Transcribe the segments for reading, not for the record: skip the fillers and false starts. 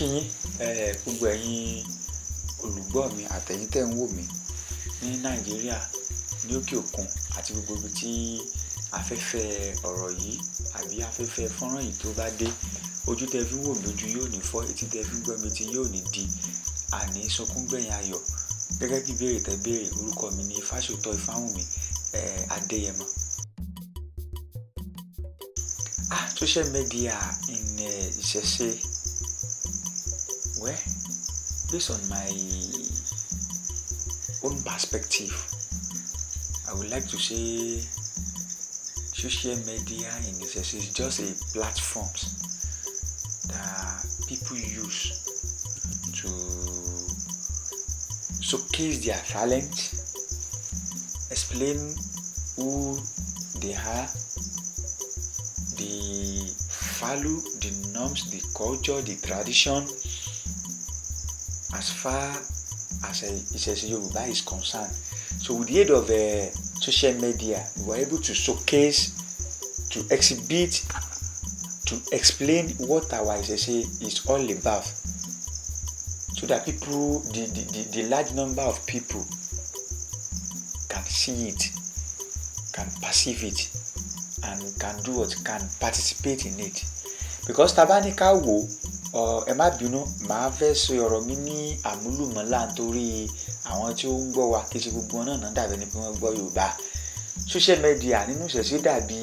Kí yín, gbogbo ẹ̀yin olùgbọ́ mi àtẹ̀yin tẹ́ ń wò mí ní Nàìjíríà, ní òkè òkun àti gbogbo ibi tí afẹ́fẹ́ ọ̀rọ̀ yìí àbí afẹ́fẹ́ fọ́nrán yìí tó bá dé. Ojú tẹ fi ń wò mí, ojú yóò ní fọ́, etí tẹ fi ń gbọ́ mi, etí yóò ní di. Àní sunkún gbẹ̀yìn ayọ̀. Gẹ́gẹ́ bí ìbéèrè tẹ béèrè, orúkọ mi ni Fáṣòótọ́ Ifáwùnmí, Adéyẹmọ. Ah, social media in Ìṣẹ̀ṣe. Well, based on my own perspective, I would like to say social media in Ìṣẹ̀ṣe is just a platform that people use to showcase their talent, explain who they are, the value, the norms, the culture, the tradition, as far as Ìṣẹ̀ṣe Yorùbá is concerned. So with the aid of social media, we were able to showcase, to exhibit, to explain what our Ìṣẹ̀ṣe is all about, so that people, the large number of people can see it, can perceive it, and can do what, can participate in it. Because tá bá ní ká wò ó, ẹ má bínú, màá fẹ́ sọ ọ̀rọ̀ mi ní àmúlùmọ́lá nítorí àwọn tí ó ń gbọ́ wa, kì í ṣe gbogbo wọn náà dàbí ẹni pé wọ́n gbọ́ Yorùbá. Social media nínú ìṣẹ̀ṣe dàbí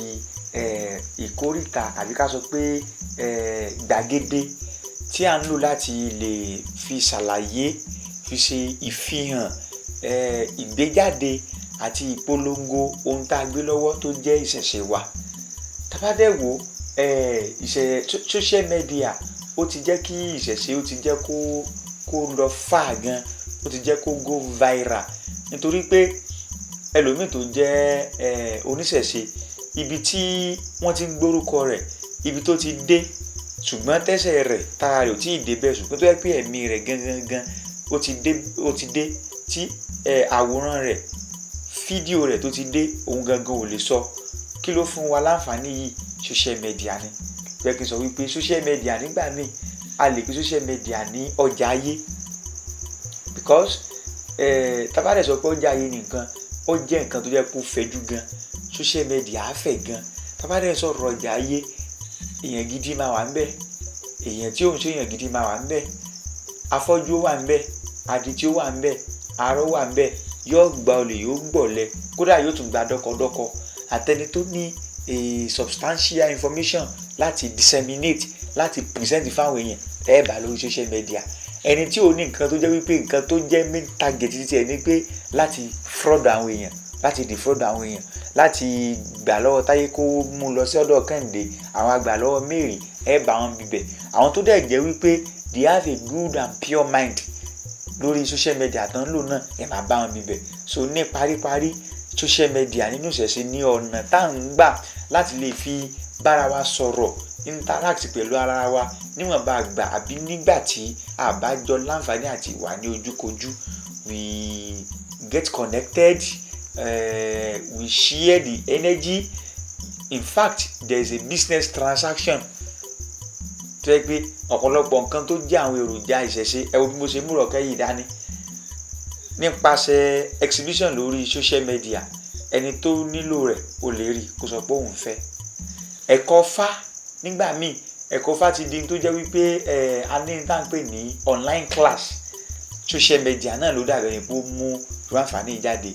ìkóríta àbí ká sọ pé gbàgede tí à ń lò láti lè fi ṣàlàyé, fi ṣe ìfihàn, ìgbéjáde àti ìpolongo ohun tá a gbé lọ́wọ́ tó jẹ́ ìṣẹ̀ṣe wa. Tá bá dẹ̀ wò, social media ó ti jẹ́ kí ìṣẹ̀ṣe, ó ti jẹ́ kó lọ far gan, ó ti jẹ́ kó go viral, nítorí pé ẹlòmíì tó jẹ́ oníṣẹ̀ṣe, ibi tí wọ́n ti ń gbórúkọ rẹ̀, ibi tó ti dé, ṣùgbọ́n tẹ́sẹ̀ rẹ̀, tára rẹ̀ ò tí ì dé bẹ́ẹ̀, ṣùgbọ́n tó jẹ́ pé ẹ̀mí rẹ̀ gangan gan ó ti dé, tí àwòrán rẹ̀, fídíò rẹ̀ tó ti dé, òun gangan ò lè sọ. Kí ló fún wa láǹfààní yìí? Social media ni. Jẹ́ kí n sọ wípé social media, nígbà míì, a lè pe social media ní ọjà ayé, because tá bá dẹ̀ sọ pé ọjà ayé nìkan, ó jẹ́ nǹkan tó jẹ́ pé ó fẹ̀jú gan. Social media á fẹ̀ gan. Tá bá dẹ̀ sọ̀rọ̀ ọjà ayé, èèyàn gidi máa wà níbẹ̀, èèyàn tí ò ń ṣe èèyàn gidi máa wà níbẹ̀, afọ́jú ó wà níbẹ̀, adití ó wà níbẹ̀, arọ wà níbẹ̀, yóò gba olè, yóò gbọ̀lẹ, kódà yóò tún gba dọ́kọdọ́kọ, àtẹni tó ní a substantial information láti disseminate, láti present fáwọn èèyàn, ẹ bá lórí social media. Ẹni tí ò ní nǹkan, tó jẹ́ wípé nǹkan tó jẹ́ main target títí ẹ ní pé láti fraud àwọn èèyàn, láti defraud àwọn èèyàn, láti gbà lọ́wọ́ Táyé kó mú lọ sí ọ̀dọ̀ Kẹ́hìndé, àwọn àgbà lọ́wọ́ Mary, ẹ bá wọn bíbẹ̀. Àwọn tó dẹ̀ jẹ́ wípé they have a good and pure mind lórí social media tán ń lò náà, ẹ máa bá wọn bíbẹ̀. So ní paríparí, social media nínú ìṣẹ̀ṣe ní ọ̀nà tá à ń gbà láti lè fi bára wa sọ̀rọ̀, interact pẹ̀lú ara wa níwọ̀nba àgbà àbí nígbà tí a bá jọ láǹfààní àti wà ní ojúkojú. We get connected, we share the energy. In fact, there is a business transaction tó yẹ pé ọ̀pọ̀lọpọ̀ nǹkan tó jẹ́ àwọn èròjà ìṣẹ̀ṣe, ẹ wo bí mo ṣe mú ìrọ̀kẹ́ yìí dání, nípasẹ̀ exhibition lórí social media, ẹni tó nílò rẹ̀ ó lè rí kó sọ pé òun fẹ́. Ẹ̀kọ́ fá, nígbà míì, ẹ̀kọ́ fá ti di tó jẹ́ wípé a ní tá à ń pè ní online class. Social media náà ló dàbẹ̀ ni pé ó mú irú àǹfààní jáde.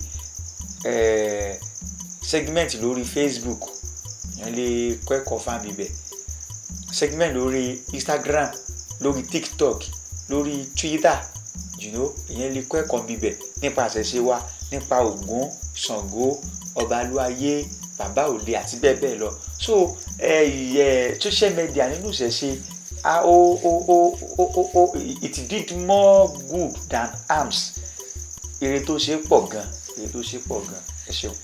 Segment lórí Facebook, èèyàn lè kọ́ ẹ̀kọ́ fá níbẹ̀, segment lórí Instagram, lórí TikTok, lórí Twitter, èèyàn lè kọ́ ẹ̀kọ́ níbẹ̀ nípa àṣẹṣe wa, nípa Ògún, Ṣàngó, Ọbalúayé, Bàbá Òde àti bẹ́ẹ̀ bẹ́ẹ̀ lọ. So social media nínú ìṣẹ̀ṣe, ó ó ó ó ó ó it did more good than harms. Èrè tó ṣe pọ̀ gan, èrè tó ṣe pọ̀ gan. Ẹ ṣeun.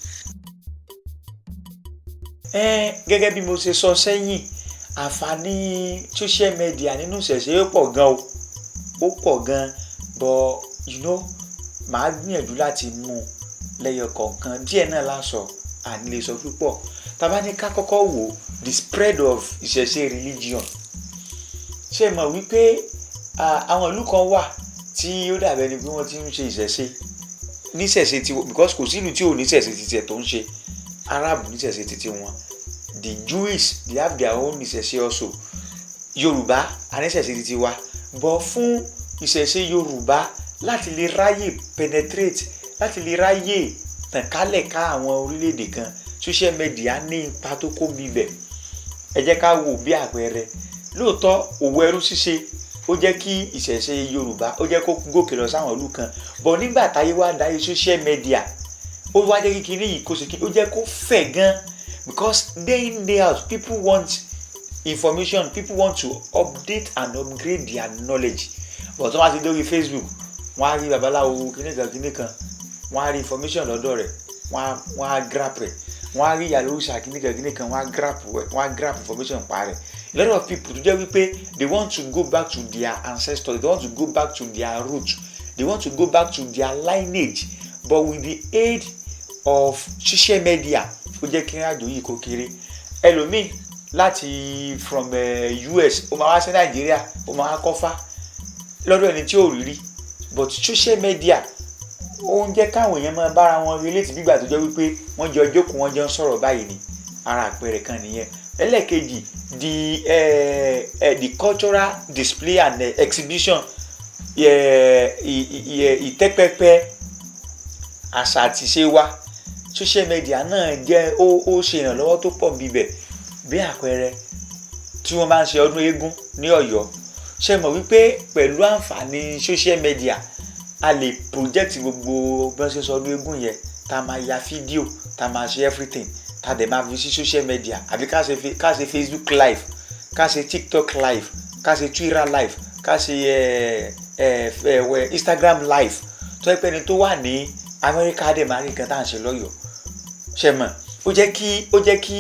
Gẹ́gẹ́ bí mo ṣe sọ sẹ́yìn, àǹfààní social media nínú ìṣẹ̀ṣe ó pọ̀ gan o, ó pọ̀ gan, but màá gbìyànjú láti mú un lẹ́yọ kọ̀ọ̀kan. Díẹ̀ náà la sọ, àní lè sọ púpọ̀. Tá bá ní ká kọ́kọ́ wò, the spread of ìṣẹ̀ṣe religion, ṣé ẹ mọ̀ wípé Àwọn ìlú kan wà tí ó dàbí ẹni pé wọ́n ti ń ṣe ìṣẹ̀ṣe níṣẹ̀ṣe tí, because kò sí ìlú tí ò níṣẹ̀ṣe ti tiẹ̀ tó ń ṣe. Arab níṣẹ̀ṣe ti tiwọn, the Jewish, they have their own ìṣẹ̀ṣe also. Yorùbá a níṣẹ̀ṣe ti tiwa, but fún ìṣẹ̀ṣe Yorùbá láti lè ráyè penetrate, láti lè ráyè tàn kálẹ̀ ká àwọn orílẹ̀-èdè kan, social media ní ipa tó kó bíbẹ̀. Ẹ jẹ́ ká wò bí àpẹẹrẹ, lóòótọ́, òwò ẹrú ṣíṣe, ó jẹ́ kí ìṣẹ̀ṣe Yorùbá, ó jẹ́ kó gòkè lọ sáwọn ìlú kan, but nígbà táyé wá dáyé social media, ó wá jẹ́ kí kinní yìí kó ṣe kí ó jẹ́ kó fẹ̀ gan, because day in, day out, people want information, people want to update and upgrade their knowledge. But wọ́n á ti lórí Facebook, wọ́n á rí babaláwo kíní kan kíní kan, wọ́n á rí information lọ́dọ̀ rẹ̀, wọ́n á grab rẹ̀. Wọ́n á rí ìyá lóríṣà kíní kan kíní kan, wọ́n á grab information pa rẹ̀. A lot of people tó jẹ́ wípé they want to go back to their ancestors, they want to go back to their root, they want to go back to their lineage, but with the aid of social media, ó jẹ́ kí ìrìnàjò yìí kó kéré. Ẹlòmíì láti from US, ó máa wá sí Nàìjíríà, ó máa wá kọ́fá lọ́dọ̀ ẹni tí ò rí rí, but social media, ó ń jẹ́ káwọn èèyàn máa bára wọn relate bí ìgbà tó jẹ́ wípé wọ́n jọ jókòó, wọ́n jọ ń sọ̀rọ̀ báyìí ni. Ara àpẹẹrẹ kan nìyẹn. Ẹlẹ́ẹ̀kejì, the cultural display and exhibition, ìtẹ́pẹpẹ àṣà àti ìṣe wa, social media náà jẹ́ ó ṣe ìrànlọ́wọ́ tó pọ̀ bíbẹ̀. Bí àpẹẹrẹ, tí wọ́n bá ń ṣe ọdún eégún ní Ọ̀yọ́, ṣe mọ̀ wípé pẹ̀lú àǹfààní social media, a lè project gbogbo bí wọ́n ṣe ń sọ ọdún eégún yẹn, tá a máa ya fídíò, tá a máa ṣe everything, tá a dẹ̀ máa fi sí social media, àbí ká ṣe Facebook live, ká ṣe TikTok live, ká ṣe Twitter live, ká ṣe ẹ ẹ ẹ Instagram live, tó yẹ pé ẹni tó wà ní Amẹ́ríkà dẹ̀ máa rí nǹkan tá à ń ṣe lọ́yọ̀ọ́. Ṣe mọ̀, ó jẹ́ kí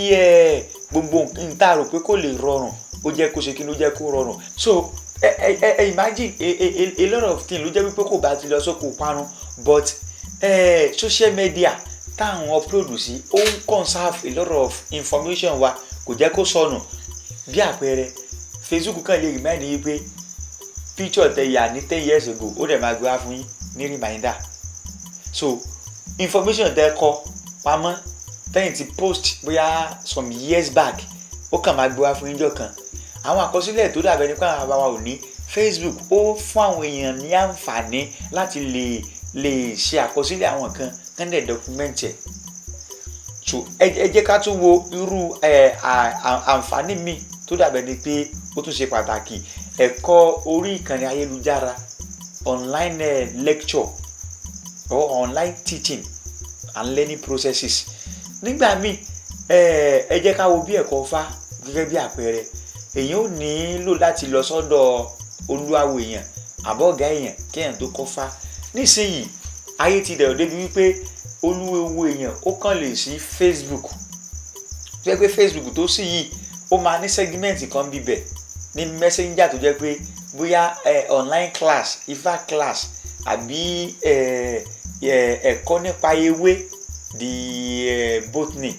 gbogbo nǹkan tá a rò pé kò lè rọrùn, ó jẹ́ kó ṣe kí ló jẹ́ kó rọrùn. So ẹ imagine, a lot of things ló jẹ́ wípé kò bá ti lọ sóko parun, but social media táwọn upload sí, ó ń conserve a lot of information wa, kò jẹ́ kó sọnù. Bí àpẹẹrẹ, Facebook kàn lè remind yín pé picture tẹ yà ní 10 years ago, ó dẹ̀ máa gbé wá fún yín ní reminder. So information tẹ kọ pamọ́, tẹ́yìn ti post bóyá some years back, ó kàn máa gbé wá fún yín jọ kan. Àwọn àkọsílẹ̀ tó dàbẹ̀ nípa àwọn àbáwá ò ní Facebook, ó fún àwọn èèyàn ní àǹfààní láti lè ṣe àkọsílẹ̀ àwọn kan kán dẹ̀ document ẹ̀. So ẹ jẹ́ ká tún wo irú àǹfààní míì tó dàbẹ̀ ni pé ó tún ṣe pàtàkì: ẹ̀kọ́ orí ìkànnì ayélujára, online lecture or online teaching and learning processes. Nígbà míì, ẹ jẹ́ ká wo bí ẹ̀kọ́ Ifá gẹ́gẹ́ bí àpẹẹrẹ. Èèyàn ò nílò láti lọ sọ́dọ̀ olúwawo èèyàn àbọ̀gá èèyàn kéèyàn tó kọ́fá. Nísìnyìí, ayé ti dẹ̀rọ̀ débi wípé olúwawo èèyàn, ó kàn lè sí Facebook, tó jẹ́ pé Facebook tó sì yìí, ó máa ní segment kan bíbẹ̀ ní Messenger, tó jẹ́ pé bóyá online class, Ifá class, àbí ẹ̀kọ́ nípa ewé, the botany,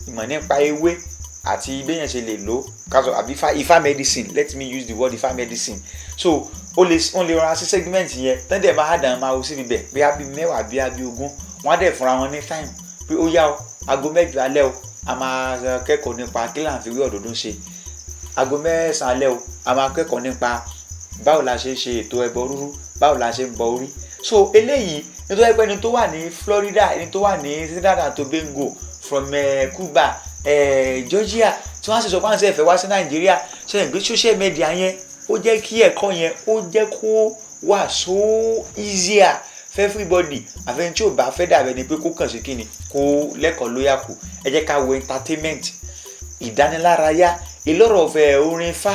ìmọ̀ nípa ewé àti béèyàn ṣe lè lò kásọ, àbí Ifá medicine, let me use the word Ifá medicine. So ó lè wọ́n lè rọra sí segment yẹn, tẹ́ndẹ̀ máa dàn máa wo síbi bẹ̀ bí i 10 bí i 20. Wọ́n á dẹ̀ fúnra wọn ní time pé ó yá o, aago 8 alẹ́ o, a máa kẹ́kọ̀ọ́ nípa kí là ń fi wí ọ̀dọ́dún ṣe. Aago 9 alẹ́ o, a máa kẹ́kọ̀ọ́ nípa báwo la ṣe ń ṣe ètò ẹbọ rúrú, báwo la ṣe ń bọ orí. So eléyìí, nítorí pé ẹni tó wà ní Florida, ẹni tó wà ní Trinidad and Tobago, from Cuba, Georgia, tí wọ́n á sì sọ pé àwọn ṣe fẹ́ wá sí Nàìjíríà, ṣe é gbé social media yẹn, ó jẹ́ kí ẹ̀kọ́ yẹn, ó jẹ́ kó wà so easier for everybody. Àfẹn tí ò bá fẹ́ dàbẹ̀ ni pé kó kàn sí kíni kó lẹ́kọ̀ọ́ ló yà kù. Ẹ jẹ́ ká wo entertainment, ìdánilárayá, a lot of orin Ifá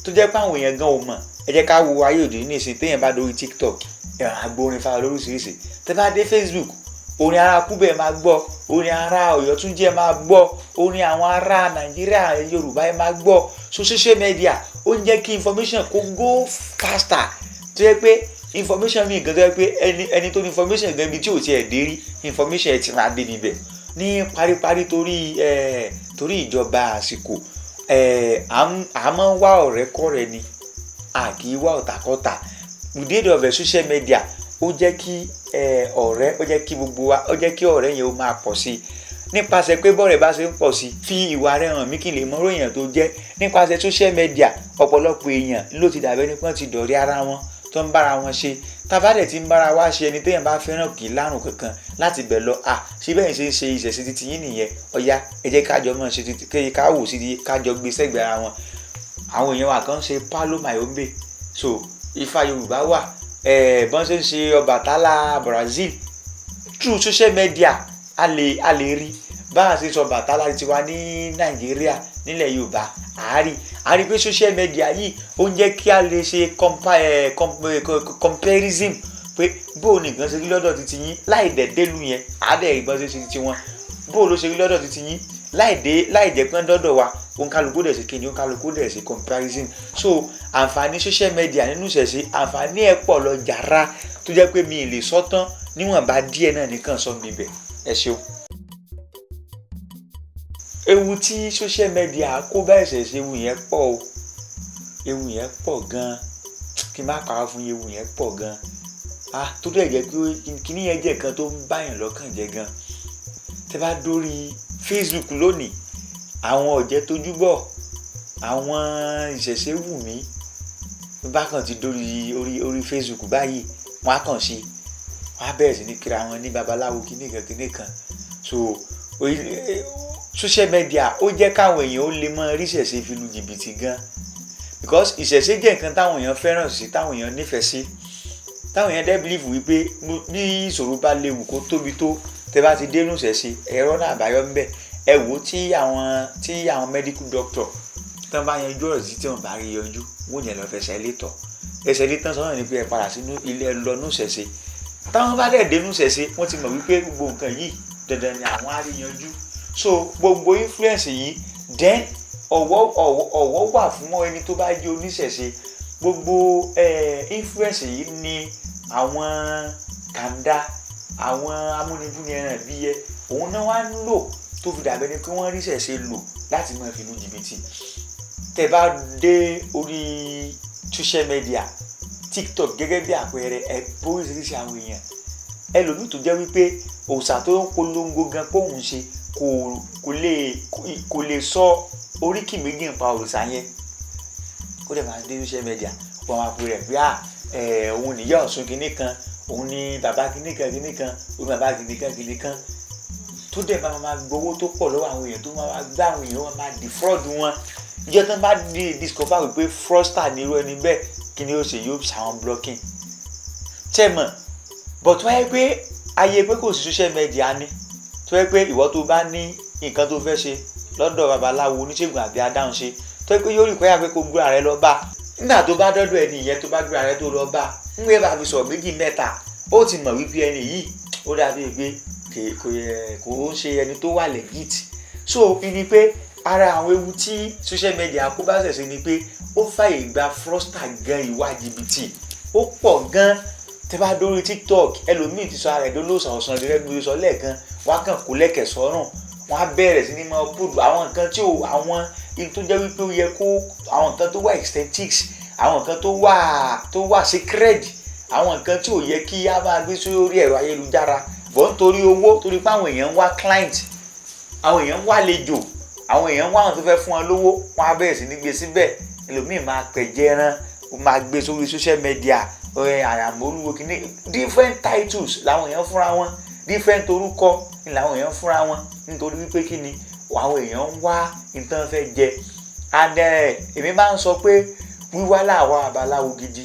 tó jẹ́ pé àwọn èèyàn gan ò mọ̀. Ẹ jẹ́ ká wo ayé òde ní ìsìn, téèyàn bá dórí TikTok, ẹ̀rọ àgbo orin Ifá lóríṣiríṣi. Tẹ́ bá dé Facebook, orin ará Kúbẹ̀ máa gbọ́, orin ará Ọ̀yọ́túnjí ẹ máa gbọ́, orin àwọn ará Nàìjíríà Yorùbá ẹ máa gbọ́. So social media, ó ń jẹ́ kí information kó go faster, tó yẹ pé information mi gan, tó yẹ pé ẹni tó ní information gan, ibi tí ò tiẹ̀ dé rí, information ẹ̀ ti máa dé níbẹ̀. Ní paríparí, torí ìjọba àsìkò, à máa ń wá ọ̀rẹ́ kọ́rẹ́ ni. A kì í wá ọ̀tàkọ́tà. With the aid of social media, ó jẹ́ kí ọ̀rẹ́, ó jẹ́ kí gbogbo wa, ó jẹ́ kí ọ̀rẹ́ yẹn ó máa pọ̀ sí i, nípasẹ̀ pé bọ́ọ̀rẹ́ bá ṣe ń pọ̀ sí i, fi ìwà rẹ̀ hàn mí kí n lè mọ irú èèyàn tó jẹ́. Nípasẹ̀ social media, ọ̀pọ̀lọpọ̀ èèyàn ló ti dàbẹ́ nípa ti dọ̀rẹ́ ara wọn tó ń bára wọn ṣe. Tá bá dẹ̀ ti ń bára wa ṣe, ẹni téèyàn bá fẹ́ràn kì í lárùn kankan láti bẹ̀ lọ. À ṣé bẹ́ẹ̀ ṣe ń ṣe ìṣẹ̀ṣe titi yín nìyẹn? Ọ̀ya, ẹ jẹ́ kájọ mọ̀ ṣe titi, kéye ká wò sí, kájọ gbé sẹ́gbẹ̀ẹ́ ara wọn. Àwọn èèyàn wa kan ń ṣe Palo Mayombe, so Ifá Yorùbá wà, bọ́n ṣe ń ṣe Ọbàtálá Brazil. Through social media, a lè rí bá a ṣe sọ Ọbàtálá tiwa ní Nàìjíríà, nílẹ̀ Yorùbá. Àárí pé social media yìí, ó ń jẹ́ kí a lè ṣe comparison pé bó o nìkan ṣe rí lọ́dọ̀ titi yín láì dẹ̀ délu yẹn, àádẹ́ ìbọn ṣe ṣe ti wọn, bó o ló ṣe rí lọ́dọ̀ titi yín láì dé, láì jẹ́ pé ń dọ́dọ̀ wa. Òǹkàlùkù dẹ̀ ṣe kí ni, òǹkàlùkù dẹ̀ ṣe comparison. So àǹfààní social media nínú ìṣẹ̀ṣe, àǹfààní ẹ̀ pọ̀ lọ jàrá, tó jẹ́ pé mi ì lè sọ tán, níwọ̀nba díẹ̀ náà nìkan sọ bíbẹ̀. Ẹ ṣeun. Ewu tí social media kó bá ìṣẹ̀ṣe, ewu yẹn pọ̀ o, ewu yẹn pọ̀ gan-an. Kí n má parọ́ fún yín, ewu yẹn pọ̀ gan-an. Ah, tó dẹ̀ jẹ́ pé kíní yẹn jẹ́ nǹkan tó ń báyàn lọ́kàn jẹ́ gan. Tẹ́ bá dórí Facebook lónìí, àwọn ọ̀jẹ̀ tójú bọ̀, àwọn ìṣẹ̀ṣe wù mí bákan ti dórí orí Facebook báyìí, wọ́n á kàn sí, wọ́n á bẹ̀rẹ̀ sí ní kíra wọn ní babaláwo, kíní kan kíní kan. So social media, ó jẹ́ káwọn èèyàn ó lè mọ rí ìṣẹ̀ṣe fi lu jìbìtì gan, because ìṣẹ̀ṣe jẹ́ nǹkan táwọn èèyàn fẹ́ràn sí, táwọn èèyàn nífẹ̀ẹ́ sí, táwọn èèyàn dẹ́ believe wípé bí ìṣòro bá léwu kó tóbi tó, tẹ́ bá ti dénú ìṣẹ̀ṣe, ẹ̀rọ náà àbáyọ ń bẹ. Ẹ wò ó, tí àwọn medical doctor tán bá yanjú ọ̀rọ̀ sí, tí wọ́n bá rí yanjú, wọ́n yẹn lọ fẹsẹ̀ létọ̀. Ẹsẹ̀ létọ̀ sọ́nà ni pé ẹ padà sínú ilé, ẹ lọ nú ìṣẹ̀ṣe. Táwọn bá dẹ̀ dénú ìṣẹ̀ṣe, wọ́n ti mọ̀ wípé gbogbo nǹkan yìí, dandan ni àwọn á rí yanjú. So gbogbo influence yìí, then ọ̀wọ̀ wà fún ẹni tó bá jẹ́ oníṣẹ̀ṣe. Gbogbo influence yìí ni àwọn kàńdá, àwọn amúnibúni ẹran ìbíyẹ, òun náà wá ń lò tó fi dàbẹ́ ni pé wọ́n rí ìṣẹ̀ṣe lò láti máa fi lu jìbìtì. Tẹ́ bá dé orí social media, TikTok gẹ́gẹ́ bí àpẹẹrẹ, ẹ bóríṣiríṣi àwọn èèyàn. Ẹlòmíì tó jẹ́ wípé òòṣà tó ń polongo gan pé òun ṣe, kò lè sọ oríkì méjì nípa òòṣà yẹn, ó dẹ̀ máa dé social media, wọ́n máa pè rẹ̀ pé à ẹ̀ òun nìyá Ọ̀ṣun kinní kan, òun ní bàbá kinní kan kinní kan, òun ní bàbá kinní kan kinní kan, tó dẹ̀ máa gbowó tó pọ̀ lọ́wọ́ àwọn èèyàn, tó máa gbá àwọn èèyàn, wọ́n máa defraud wọn. Ìjọ tó bá di discover wípé fraudster ní irú ẹni bẹ́ẹ̀, kí ni ó ṣe? Yóò ṣàwọn blocking tẹ́ mọ̀. But wáyé pé ayé pé kò sí social media ni, tó yẹ pé ìwọ tó bá ní nǹkan tó fẹ́ ṣe lọ́dọ̀ babaláwo, oníṣègùn àbí adáhunṣe, tó yẹ pé yóò require pé kó gbéra rẹ lọ bá, nígbà tó bá dọ́dọ̀ ẹni ìyẹn, tó bá gbéra rẹ tó lọ bá, ń gbé bá fi sọ̀rọ̀ méjì mẹ́ta, ó ti mọ̀ wípé ẹni yìí, ó dàbí pé kò yẹ kò ń ṣe ẹni tó wà legit. So ìní pé ara àwọn ewu tí social media kó bá ṣẹ̀ṣẹ̀ ni pé ó fàyè gba fraudster gan, ìwà jìbìtì ó pọ̀ gan. Tẹ́ bá dórí TikTok, ẹlòmíì ti sọ ara ẹ̀ dólóòsàn ọ̀sán gẹ́gẹ́ bí mo sọ lẹ́ẹ̀kan, wọ́n á kàn kó lẹ́kẹ̀ sọ́rùn, wọ́n á bẹ̀rẹ̀ sí ní máa put àwọn nǹkan tí ò, àwọn ibi tó jẹ́ wípé ó yẹ kó, àwọn nǹkan tó wà aesthetics, àwọn nǹkan tó wà sacred, àwọn nǹkan tí ò yẹ kí á máa gbé sórí ẹ̀rọ ayélujára bọ̀, nítorí owó, torí pé àwọn èèyàn ń wá client, àwọn èèyàn ń wá àlejò, àwọn èèyàn ń wá àwọn tó fẹ́ fún wọn lówó, wọ́n á bẹ̀rẹ̀ sí ní gbé síbẹ̀. Ẹlòmíì máa pẹ̀jẹ́ ẹran, ó máa gbé sórí social media, àyàmọ́ olúwo kìíní. Different titles làwọn èèyàn fúnra wọn, different orúkọ ni làwọn èèyàn fúnra wọn, nítorí wípé kí ni, àwọn èèyàn ń wá nǹkan fẹ́ jẹ. And èmi máa ń sọ pé wíwá làwa babaláwo gidi,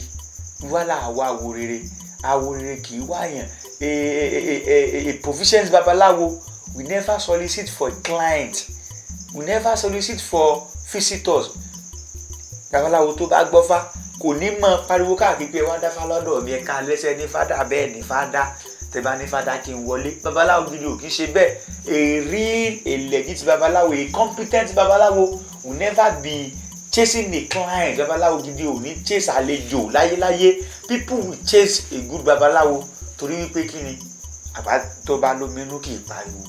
wíwá làwa awo rere. Awo rere kì í wáyàn. A proficient babaláwo will never solicit for a client, will never solicit for visitors. Babaláwo tó bá gbọ́fá kò ní mọ pariwo káàkiri pé, "Wá dáfá lọ́dọ̀ mi, ẹ̀ka lẹ́sẹ̀ ní fádà." Bẹ́ẹ̀ ní fádà, tẹ́ bá ní fádà kí n wọlé. Babaláwo gidi ò kí ń ṣe bẹ́ẹ̀. A real, a legit babaláwo, a competent babaláwo will never be chasing a client. Babaláwo gidi ò ní chase àlejò láyéláyé. People will chase a good babaláwo, torí wípé kí ni, àgbà tó bá lóminú kì í pariwo,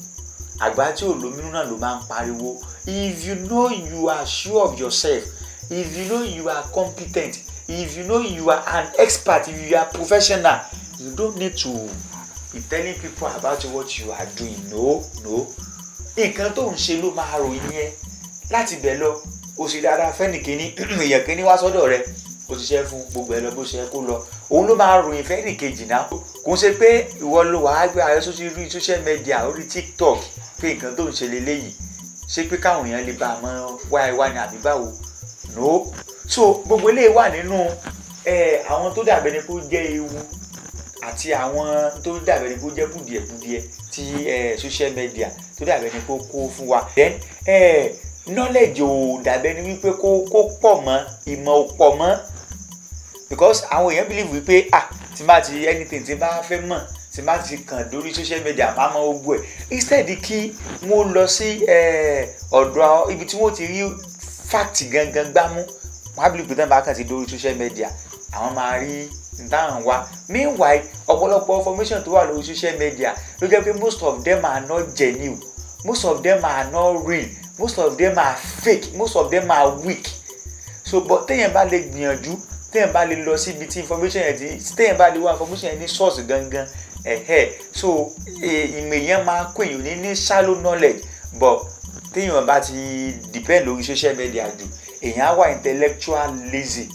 àgbà tí ò lóminú náà ló máa ń pariwo. If you know you are sure of yourself, if you know you are competent, If you know you are an expert, if you are professional, you don't need to be telling people about what you are doing. No, no, nǹkan tó ń ṣe ló máa ròyìn ẹ láti bẹ̀ lọ. O ṣe dáadáa fẹ́nìkíní, èèyàn kíní wá sọ́dọ̀ rẹ, o ṣiṣẹ́ fún gbogbo ẹ lọ bó ṣe yẹ kó lọ, òun ló máa ròyìn fẹ́nìkejì náà. Kò ń ṣe pé ìwọ ló wàá gbé ààrẹ sórí social media, orí TikTok, pé nǹkan tó ń ṣe leléyìí, ṣé pé káwọn èèyàn lè bá a mọ wá ẹ wá ní àbí báwo? No. So gbogbo eléyìí wà nínú ẹ àwọn tó dàbẹ̀ ni kó jẹ́ ewu àti àwọn tó dàbẹ̀ ni kó jẹ́ kùdìẹ̀kudiẹ tí social media tó dàbẹ̀ ni kó kó fún wa. Then knowledge ò dàbẹ̀ ni wípé kó pọ̀ mọ́, ìmọ̀ ò pọ̀ mọ́, because àwọn èèyàn believe wípé, ah, tí n bá ti anything tí n bá fẹ́ mọ̀, tí n bá ti kàn lórí social media, máa mọ gbogbo ẹ̀, instead kí wọ́n lọ sí ọ̀dọ̀ ibi tí wọ́n ti rí fact gangan gbámú. Wọ́n á believe pé tí wọ́n bá kàn ti dórí social media, àwọn máa rí ntáwọn wá. Meanwhile, ọ̀pọ̀lọpọ̀ information tó wà lórí social media ló jẹ́ pé most of them are not genuine, most of them are not real, most of them are fake, most of them are weak. So, but téèyàn bá lè gbìyànjú, téèyàn bá lè lọ síbi tí information yẹn ti, téèyàn bá lè wá information yẹn ní source gangan ẹ̀hẹ́, so ìmọ̀ èèyàn máa kó, èèyàn ní shallow knowledge. But téèyàn bá ti depend lórí social media jù, èèyàn á wà intellectual lazy,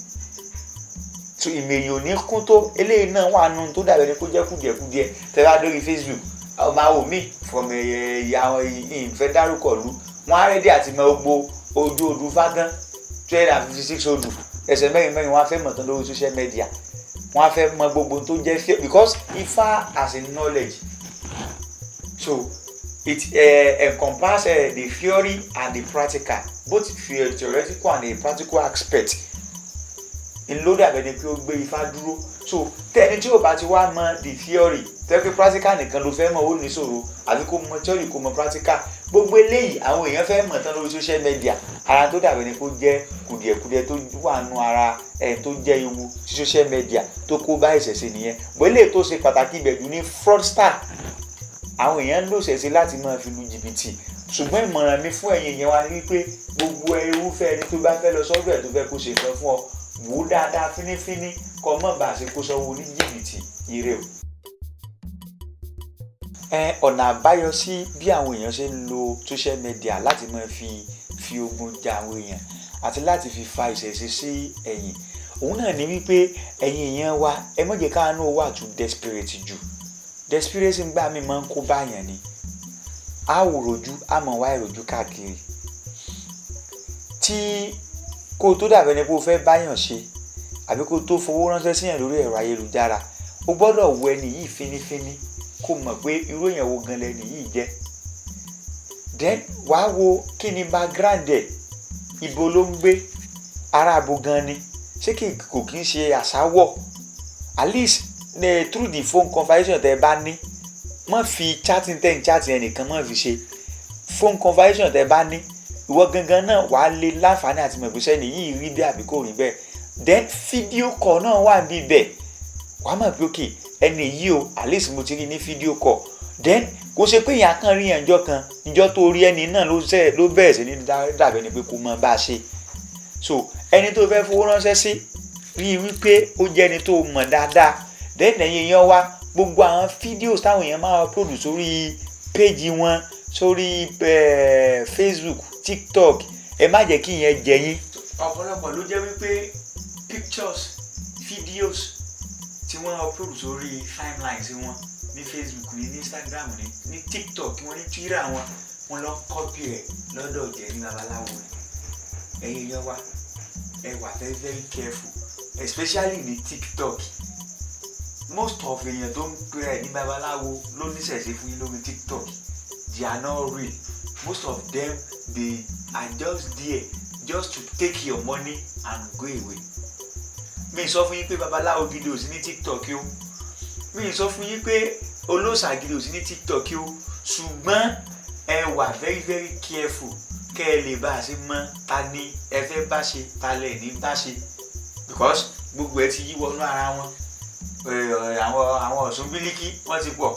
so ìmọ̀ èèyàn ò ní kún tó. Eléyìí náà wà nù tó dàbẹ̀ ni kó jẹ́ kùdìẹ̀kudiẹ. Tẹ́ bá dórí Facebook, ọmọ àwọn mi from àwọn ìfẹ́ dárúkọ ìlú wọn á ready àti mọ gbogbo ojú odù fágán, 256 odù, ẹsẹ̀ mẹ́rin mẹ́rin, wọn á fẹ́ mọ̀ tán lórí social media. Wọn á fẹ́ mọ gbogbo tó jẹ́ fẹ́, because Ifá as a knowledge, so it encompass the theory and the practical, both theoretical and the practical aspect ńlọ dàbẹ̀ ni pé ó gbé Ifá dúró. So tẹni tí ò bá ti wá mọ the theory, tẹ́ pé practical nìkan ló fẹ́ mọ̀, ó ní ṣòro. Àbí kó mọ theory, kó mọ practical. Gbogbo eléyìí, àwọn èèyàn fẹ́ mọ̀ tán lórí social media. Ara tó dàbẹ̀ ni kó jẹ́ kùdìẹ̀kudiẹ tó wà nù ara ẹ̀ tó jẹ́ ewu tí social media tó kó bá ìṣẹ̀ṣe nìyẹn. Bó eléyìí tó ṣe pàtàkì ibẹ̀ jù ní fraudster. Àwọn èèyàn ń lò ṣẹ̀ṣe láti máa fi lu jìbìtì. Ṣùgbọ́n ìmọ̀ràn mi fún ẹ̀yin èèyàn wa ni wípé gbogbo irúfẹ́ ẹni tó bá fẹ́ lọ sọ́dọ̀ ẹ̀, tó fẹ́ kó ṣe nǹkan fún ọ, wò ó dáadáa fínífíní, kó má bàa ṣe kó sọ́wọ́ ní jìbìtì. Ire o. Ẹ ọ̀nà àbáyọ sí bí àwọn èèyàn ṣe ń lo social media láti máa fi ogun ja àwọn èèyàn àti láti fi fa ìṣẹ̀ṣe sí ẹ̀yìn, òun náà ni wípé ẹ̀yin èèyàn wa, ẹ má jẹ́ káwa náà wà too desperate jù. Desperation gbà mí máa ń kó báyàn ni. A ò rojú, a mọ̀ wá ìròjú káàkiri tí kó o tó dàbẹ́ ni pé o fẹ́ báyàn ṣe àbí kó o tó fowó ránṣẹ́ síyàn lórí ẹ̀rọ ayélujára, o gbọ́dọ̀ wo ẹni yìí fínífíní, kó mọ̀ pé irú èèyàn wo gan lẹni yìí jẹ́. Then wàá wo kí ni background ẹ̀, ibo ló ń gbé, ará abo gan ni, ṣé kò kí ń ṣe àṣàwọ̀. At least through the phone conversation tẹ́ ẹ bá ní, má fi chatting, ten chatting ẹnìkan má fi ṣe phone conversation tẹ́ ẹ bá ní, ìwọ gangan náà wàá lè láǹfààní àti mọ̀ pé sẹ́ni yìí rí bẹ́ẹ̀ àbí kò rí bẹ́ẹ̀. Then video call náà wà níbẹ̀, wàá mọ̀ pé okay, ẹni yìí o, at least mo ti rí ní video call. Then kò ṣe pé èèyàn kan rí yẹn njọ́ kan, njọ́ tó rí ẹni náà ló ṣe ló bẹ̀rẹ̀ sí ní dàbẹ̀ ni pé kò mọ bá a ṣe. So ẹni tó fẹ́ fowó ránṣẹ́ sí, rí i wípé ó jẹ́ ẹni tó mọ̀ dáadáa. Then ẹ̀yin èèyàn wa, gbogbo àwọn videos táwọn èèyàn máa upload sórí page wọn, sórí Facebook, TikTok, ẹ má jẹ́ kí ìyẹn jẹ yín. Ọ̀pọ̀lọpọ̀ ló jẹ́ wípé pictures, videos tí wọ́n upload sórí timeline sí wọn ní Facebook, ní Instagram, ní TikTok wọn, ní Twitter wọn, wọ́n lọ copy rẹ̀ lọ́dọ̀ jẹ́ ní babaláwo ni. Ẹ̀yin èèyàn wa, ẹ wà very very careful, especially ní TikTok. Most of èèyàn tó ń pè ẹ ní babaláwo ló níṣẹ̀ṣe fún yín lórí TikTok, they are not real. Most of them, they are just there just to take your money and go away. Mi sọ fún yín pé babaláwo gidi ò sí ní TikTok o, mi sọ fún yín pé olóòṣà gidi ò sí ní TikTok o, ṣùgbọ́n ẹ wà very very careful kẹ́ ẹ lè bá a ṣe mọ̀ ta ni ẹ fẹ́ bá ṣe, ta lẹ̀ ní bá ṣe, because gbogbo ẹ ti yí wọnú ara wọn. Àwọn Ọ̀ṣun bílíkì wọ́n ti pọ̀,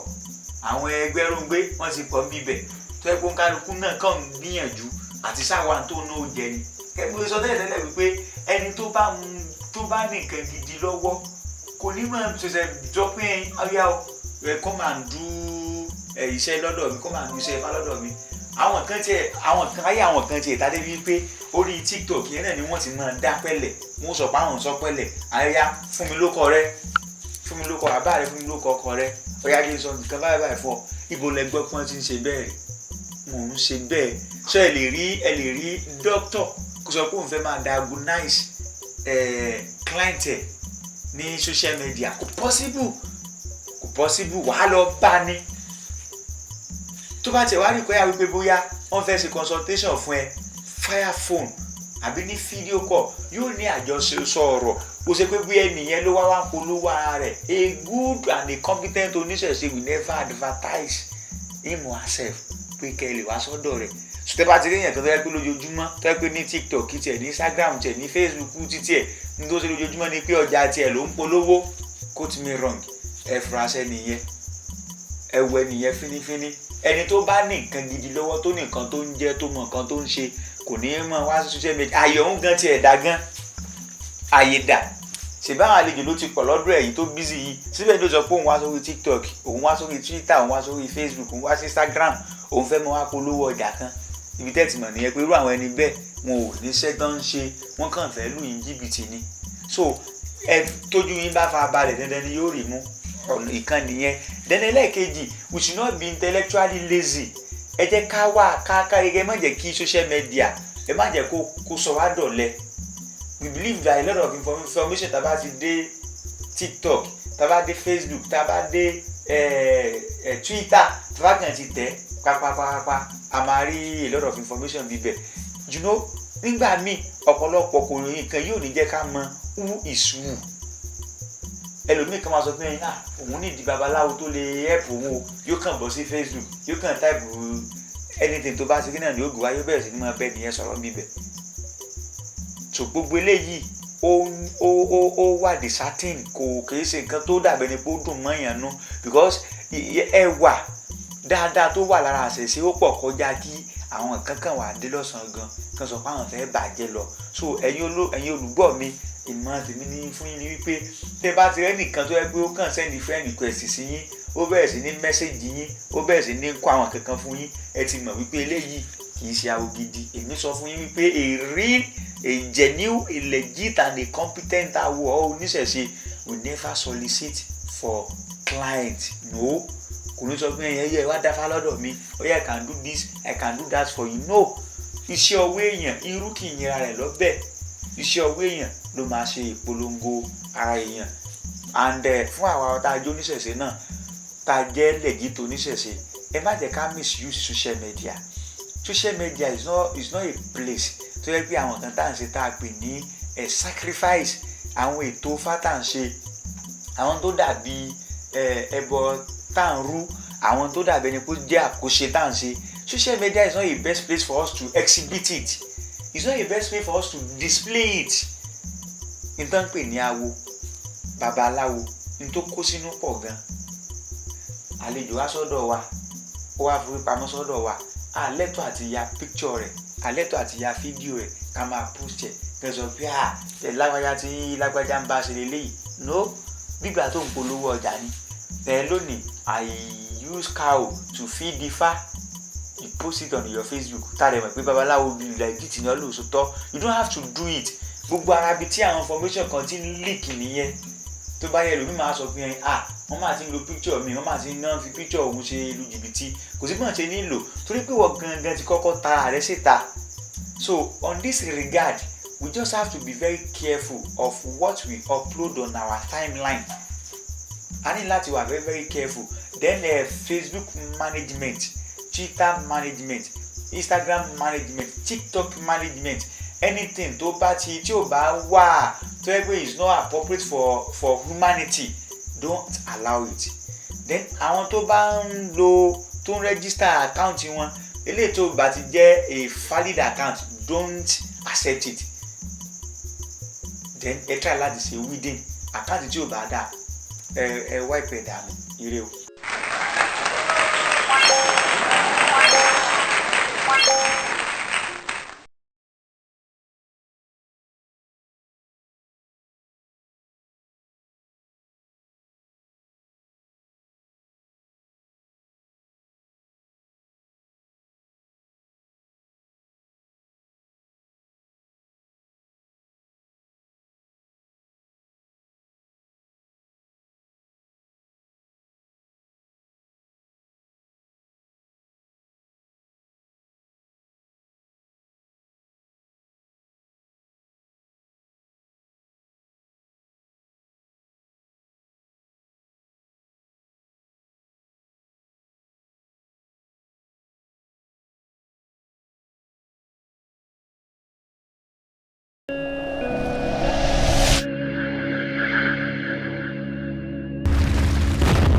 àwọn ẹgbẹ́rúngbé wọ́n ti pọ̀ níbẹ̀, tó yẹ kó kálukú náà kàn ń gbìyànjú àti sáwà tó ní ó jẹ ni. Kẹ́mi sọ tẹ́lẹ̀ tẹ́lẹ̀ wípé ẹni tó bá ń Tó bá ní nǹkan gidi lọ́wọ́, kò ní máa ṣẹ̀ṣẹ̀ jọ pé ọyá o, ẹ come and do ẹ iṣẹ́ lọ́dọ̀ mi, come and do iṣẹ́ ifá lọ́dọ̀ mi. Àwọn kan tiẹ̀, àwọn kan ayé, àwọn kan tiẹ̀ tàdé wípé orí TikTok yẹn náà ni wọ́n ti máa dá pẹ́lẹ̀, wọ́n sọ pé àwọn sọ pẹ́lẹ̀, àyà fún mi lókọ rẹ, fún mi lókọ bàbá rẹ, fún mi lókọ ọkọ rẹ, ọyá kí n sọ nǹkan báyìí báyìí fún ọ. Ibo lẹ gbọ́ pé wọ́n ti ń ṣe bẹ́ẹ̀ rí? Mò ń ṣe bẹ́ẹ̀. Ṣé ẹ lè rí dókítà kó sọ pé òun fẹ́ máa diagnose client ẹ̀ ní social media? Kò possible, kò possible. Wàá lọ bá ní tó bá tiẹ̀ wá rí kọ́yà wípé bóyá wọ́n fẹ́ ṣe consultation fún ẹ via phone àbí ní video call, yóò ní àjọṣe ọ̀rọ̀. Kò ṣe pé bí ẹnìyẹn ló wá wá ń polówó ara rẹ̀. A good and a competent oníṣẹ̀ṣe will never advertise him or herself pé kẹ́ ẹ lè wá sọ́dọ̀ rẹ̀. Sọtẹ́ bá ti rí èèyàn kan tó yẹ pé lójoojúmọ́, tó yẹ pé ní TikTok tiẹ̀, ní Instagram tiẹ̀, ní Facebook títí ẹ̀, ní tó ṣe lójoojúmọ́ ni pé ọjà tiẹ̀ ló ń polówó, quote me wrong, ẹ fura sẹ́nìyẹn, ẹ wọ ẹnìyẹn fínífíní. Ẹni tó bá ní nǹkan gidi lọ́wọ́, tó ní nǹkan tó ń jẹ́, tó mọ nǹkan tó ń ṣe, kò ní í mọ̀ wá sí social media. Àyè òun gan tiẹ̀ dá gan, àyè dà. Ṣèbáwọn àlejò ló ti pọ̀ lọ́dọ̀ ẹ̀yìn tó busy yìí, síbẹ̀ ló sọ pé òun wá sórí TikTok, òun wá sórí Twitter, òun wá sórí Facebook, òun wá sí Instagram, òun fẹ́ mọ wá polówó ọjà kan. Ibi tẹ́ ti mọ̀ nìyẹn pé irú àwọn ẹni bẹ́ẹ̀, wọn ò níṣẹ́ tó ń ṣe, wọ́n kàn fẹ́ lù yín jìbìtì ni. So ẹ tójú yín bá fa balẹ̀, dandan ni yóò rí mú. Ọ̀nà ìkan nìyẹn. Then ẹlẹ́ẹ̀kejì, we should not be intellectually lazy. Ẹ jẹ́ ká wà ká ẹ má jẹ́ kí social media, ẹ má jẹ́ kó sọ wá dọ̀lẹ. We believe that a lot of information, tá a bá ti dé TikTok, tá a bá dé Facebook, tá a bá dé Twitter, tá a bá kàn ti tẹ̀ pápápápá, a máa rí a lot of information bíbẹ̀. Nígbà míì, ọ̀pọ̀lọpọ̀ kò ní nǹkan yóò ní jẹ́ ká mọ who is who. Ẹlòmíì kan máa sọ pé, ah, òun nídìí babaláwo tó lè help òun o. Yóò kàn bọ́ sí Facebook, yóò kàn type anything tó bá ti rí náà ní ògùn wa, yóò bẹ̀rẹ̀ sí ní máa bẹ́ẹ̀ nìyẹn sọ̀rọ̀ bíbẹ̀. So gbogbo eléyìí, ó wà disheartening. Kò kìí ṣe nǹkan tó dàbẹ̀ ni pé ó dùn mọ́yàn nú, because ẹwà dáadáa tó wà lára àṣẹṣe ó pọ̀ kọjá kí àwọn kankan wà dé lọ́sàn-án gan kan sọ pé àwọn fẹ́ bàjẹ́ lọ. So ẹ̀yin olùgbọ́ mi, ìmọ̀ràn tèmi ní fún yín ni wípé tẹ́ bá ti rẹ́ nìkan tó yẹ pé ó kàn send friend request sí yín, ó bẹ̀rẹ̀ sí ní message yín, ó bẹ̀rẹ̀ sí ní kó àwọn kankan fún yín, ẹ ti mọ̀ wípé eléyìí kì í ṣe awo gidi. Èmi sọ fún yín wípé a real, a genuine, a legit and a competent awo or oníṣẹ̀ṣe will never solicit for client. No, kò ní sọ pé ẹ̀yẹ yẹ wá dáfá lọ́dọ̀ mi, oh yeah, I can do this, I can do that for you. No, iṣẹ́ ọwọ́ èèyàn, irú kì í yẹra rẹ̀ lọ́bẹ̀. Iṣẹ́ ọwọ́ èèyàn ló máa ṣe ìpolongo ara èèyàn. And fún àwa tá a jẹ́ oníṣẹ̀ṣe náà, tá a jẹ́ legit oníṣẹ̀ṣe, ẹ má jẹ́ ká misuse social media. Social media is not a place tó yẹ pé àwọn kan tá à ń ṣe, tá a pè ní sacrifice, àwọn ètò fá tá à ń ṣe, àwọn tó dàbí ẹbọ tá à ń rú, àwọn tó dàbí ẹni pé ó jẹ́ àkóṣe tá à ń ṣe. Social media is not a best place for us to exhibit it. It's not a best place for us to display it. Nǹkan pè ní awo, babaláwo, ní tó kó sínú pọ̀ gan. Àlejò wá sọ́dọ̀ wa, ó wá forí pamọ́ sọ́dọ̀ wa, àlẹ́tọ̀ àti ya picture rẹ̀, àlẹ́tọ̀ àti ya fídíò rẹ̀ ká máa post ẹ̀ kẹ́ sọ pé à ẹ lágbájá tí lágbájá ń bá ṣe lélẹ́yìí. No, gbígbà tó ń polówó ọjà ni ẹ. Lónìí, "I use cow to feed ifá," you post it on your Facebook. Tá a lè mọ̀ pé babaláwo bíi legit ní ọlọ́sọtọ́. You don't have to do it. Gbogbo ara bíi tí àwọn information kan ti ń leak nìyẹn. Tó bá yẹ lómi máa sọ fún yẹn, ah, wọ́n máa ti ń lo picture mi, wọ́n máa ti ń ná fi picture òun ṣe lu jìbìtì. Kò sí bọ́n ṣe nílò, torí pé wọ́n gangan ti kọ́kọ́ ta rẹ̀ síta. So on this regard, we just have to be very careful of what we upload on our timeline. A ní láti wà very, very careful. Then Facebook management, Twitter management, Instagram management, TikTok management, anything tó bá ti tí ò bá wà tó yẹ pé is not appropriate for humanity, don't allow it. Then àwọn tó bá ń lo, tó ń register account wọn, eléyìí tó bá ti jẹ́ a valid account, don't accept it. Then ẹ try láti ṣe weeding account tí ò bá dáa, ẹ wipe ẹ dànù. Ire o.